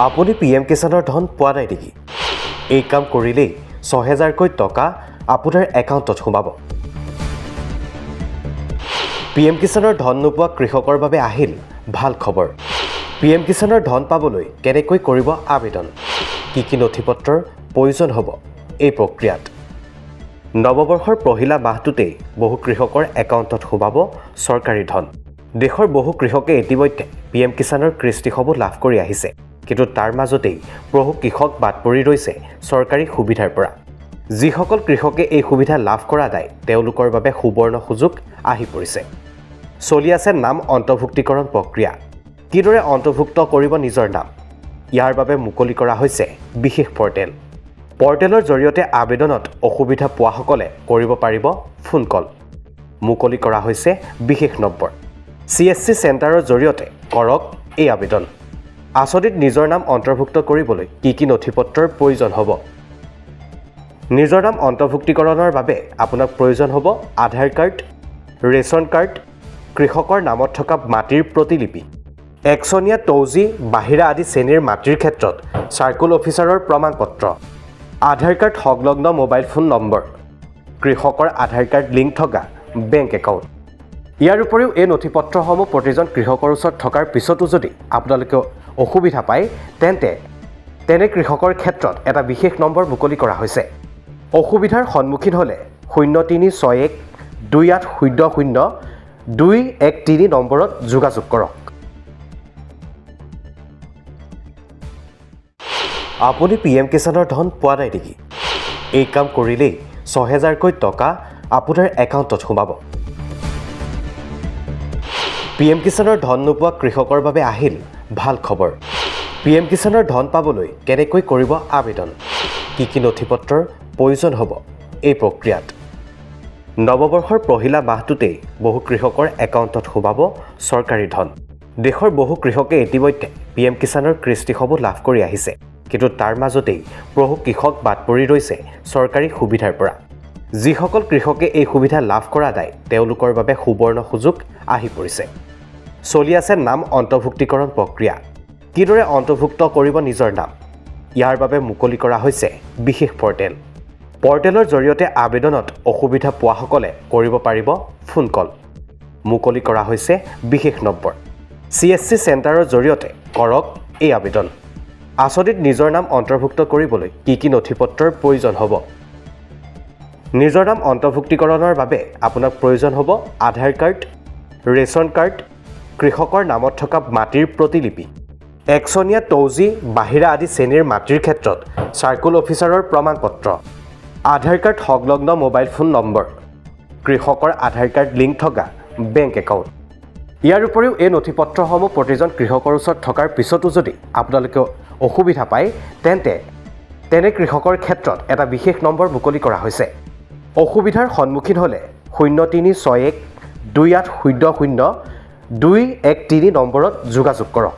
আপুনি পিএম কিষাণৰ ধন পোৱা নাই নেকি? এই কাম কৰিলেই ৬০০০কৈ টকা আপোনাৰ একাউণ্টত সোমাব। পিএম কিষাণৰ ধন নোপোৱা কৃষকৰ বাবে আহিল ভাল খবৰ। পিএম কিষাণৰ ধন পাবলৈ কেনেকৈ কৰিব আবেদন, কি কি নথিপত্ৰৰ প্ৰয়োজন হ'ব এই প্ৰক্ৰিয়াত? নৱবৰ্ষৰ পহিলা মাহটোতেই বহু কৃষকৰ একাউণ্টত সোমাব চৰকাৰী ধন। দেশৰ বহু কৃষকে ইতিমধ্যে পিএম কিষাণৰ কৃষ্টিসমূহ লাভ কৰি আহিছে, কিন্তু তাৰ মাজতেই বহু কৃষক বাদ পৰি ৰৈছে চৰকাৰী সুবিধাৰ পৰা। যিসকল কৃষকে এই সুবিধা লাভ কৰা নাই, তেওঁলোকৰ বাবে সুবৰ্ণ সুযোগ আহি পৰিছে। চলি আছে নাম অন্তৰ্ভুক্তিকৰণ প্ৰক্ৰিয়া। কিদৰে অন্তৰ্ভুক্ত কৰিব নিজৰ নাম, ইয়াৰ বাবে মুকলি কৰা হৈছে বিশেষ পৰ্টেল। পৰ্টেলৰ জৰিয়তে আবেদনত অসুবিধা পোৱাসকলে কৰিব পাৰিব ফোন কল। মুকলি কৰা হৈছে বিশেষ নম্বৰ। CSC চেণ্টাৰৰ জৰিয়তে কৰক এই আবেদন। আঁচনিত নিজৰ নাম অন্তৰ্ভুক্ত কৰিবলৈ কি কি নথিপত্ৰৰ প্ৰয়োজন হ'ব? নিজৰ নাম অন্তৰ্ভুক্তিকৰণৰ বাবে আপোনাক প্ৰয়োজন হ'ব আধাৰ কাৰ্ড, ৰেচন কাৰ্ড, কৃষকৰ নামত থকা মাটিৰ প্ৰতিলিপি, একচনীয়া, তৌজি, বাহিৰা আদি শ্ৰেণীৰ মাটিৰ ক্ষেত্ৰত চাৰ্কুল অফিচাৰৰ প্ৰমাণপত্ৰ, আধাৰ কাৰ্ড সংলগ্ন মোবাইল ফোন নম্বৰ, কৃষকৰ আধাৰ কাৰ্ড লিংক থকা বেংক একাউণ্ট। ইয়াৰ উপৰিও এই নথিপত্ৰসমূহ প্ৰতিজন কৃষকৰ ওচৰত থকাৰ পিছতো যদি আপোনালোকে অসুবিধা পায়, তেন্তে তেনে কৃষকৰ ক্ষেত্ৰত এটা বিশেষ নম্বৰ মুকলি কৰা হৈছে। অসুবিধাৰ সন্মুখীন হ'লে ০৩৬১ ২৮০০ ২১৩ নম্বৰত যোগাযোগ কৰক। আপুনি পিএম কিষাণৰ ধন পোৱা নাই নেকি? এই কাম কৰিলেই ৬০০০কৈ টকা আপোনাৰ একাউণ্টত সোমাব। পিএম কিষাণৰ ধন নোপোৱা কৃষকৰ বাবে আহিল ভাল খবৰ। পিএম কিষাণৰ ধন পাবলৈ কেনেকৈ কৰিব আবেদন, কি কি নথিপত্ৰৰ প্ৰয়োজন হ'ব এই প্ৰক্ৰিয়াত? নৱবৰ্ষৰ পহিলা মাহটোতেই বহু কৃষকৰ একাউণ্টত সোমাব চৰকাৰী ধন। দেশৰ বহু কৃষকে ইতিমধ্যে পিএম কিষাণৰ কৃষ্টিসমূহ লাভ কৰি আহিছে, কিন্তু তাৰ মাজতেই বহু কৃষক বাদ পৰি ৰৈছে চৰকাৰী সুবিধাৰ পৰা। যিসকল কৃষকে এই সুবিধা লাভ কৰা নাই, তেওঁলোকৰ বাবে সুবৰ্ণ সুযোগ আহি পৰিছে। চলি আছে নাম অন্তৰ্ভুক্তিকৰণ প্ৰক্ৰিয়া। কিদৰে অন্তৰ্ভুক্ত কৰিব নিজৰ নাম, ইয়াৰ বাবে মুকলি কৰা হৈছে বিশেষ পৰ্টেল। পৰ্টেলৰ জৰিয়তে আবেদনত অসুবিধা পোৱাসকলে কৰিব পাৰিব ফোন কল। মুকলি কৰা হৈছে বিশেষ নম্বৰ। CSC চেণ্টাৰৰ জৰিয়তে কৰক এই আবেদন। আঁচনিত নিজৰ নাম অন্তৰ্ভুক্ত কৰিবলৈ কি কি নথিপত্ৰৰ প্ৰয়োজন হ'ব? নিজৰ নাম অন্তৰ্ভুক্তিকৰণৰ বাবে আপোনাক প্ৰয়োজন হ'ব আধাৰ কাৰ্ড, ৰেচন কাৰ্ড, কৃষকৰ নামত থকা মাটিৰ প্ৰতিলিপি, একচনীয়া, তৌজি, বাহিৰা আদি শ্ৰেণীৰ মাটিৰ ক্ষেত্ৰত চাৰ্কুল অফিচাৰৰ প্ৰমাণপত্ৰ, আধাৰ কাৰ্ড সংলগ্ন মোবাইল ফোন নম্বৰ, কৃষকৰ আধাৰ কাৰ্ড লিংক থকা বেংক একাউণ্ট। ইয়াৰ উপৰিও এই নথিপত্ৰসমূহ প্ৰতিজন কৃষকৰ ওচৰত থকাৰ পিছতো যদি আপোনালোকে অসুবিধা পায়, তেন্তে তেনে কৃষকৰ ক্ষেত্ৰত এটা বিশেষ নম্বৰ মুকলি কৰা হৈছে। অসুবিধাৰ সন্মুখীন হ'লে ০৩৬১ ২৮০০ ২১৩ নম্বৰত যোগাযোগ কৰক।